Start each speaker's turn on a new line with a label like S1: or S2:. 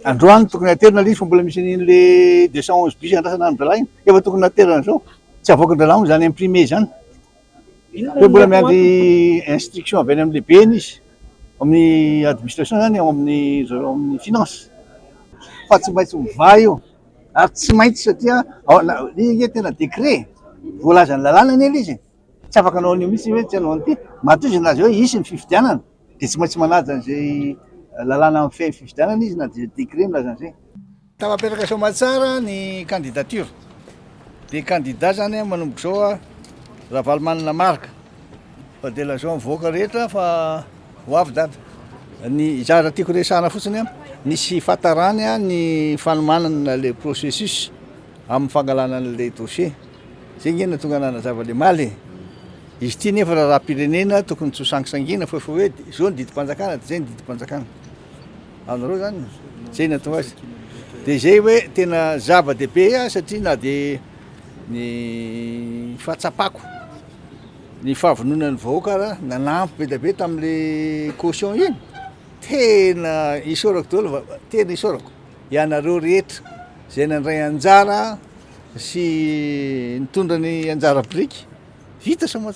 S1: Androany tokony aterina ilay izy fa mbola misy an'iny le 211 bis andrasana any Dralahy iny. Efa tokony naterina izao. Tsy avoakan-dRalahy moa izany imprimé izany. Fa mbola miandry instruction avy any amin'ny lehibeny izy. Amin'ny administration izany ao amin'ny zareo ao amin'ny finance. Fa tsy maintsy mivaha io. Ary tsy maintsy satria ao ana- iny ange tena décret. Voalazan'ny lalàna anie ilay izy e. Tsy afaka hanao an'io mihitsy hoe tsy hanao an'ity. Matoa izy nilaza hoe hisy ny fifidianana dia tsy maintsy manaja an'izay lalàna mifehy ny fifidianana izy na dia décret milaza an'izay. Tafapetraka soamatsara ny candidature. Dia candidat zany manomboka izao Ravalomanana Marc. Fa dia lazao amin'ny vahoaka rehetra fa ho avy dada. Ny zavatra tiako resahana fotsiny, nisy fahatarany ny fanomanana le processus amin'ny fangalana an'ilay dossier. Zay nge nahatonga anah nazava le maly e. Izy ity nefa raharaham-pirenena tokony tsy ho sangisangiana fa efa hoe zao ny didim-panjakana de zay ny didim-panjakana. Azonareo zany? Zay nahatonga azy. De zay hoe tena zava-dehibe satria na de ny fahatsapako ny fahavononan'ny vahoaka ara nanampy be dia be tamin'le caution iny, tena isaorako daholo va- tena isaorako ianareo rehetra zay nandray anjara sy nitondra ny anjara biriky vita soamantsara.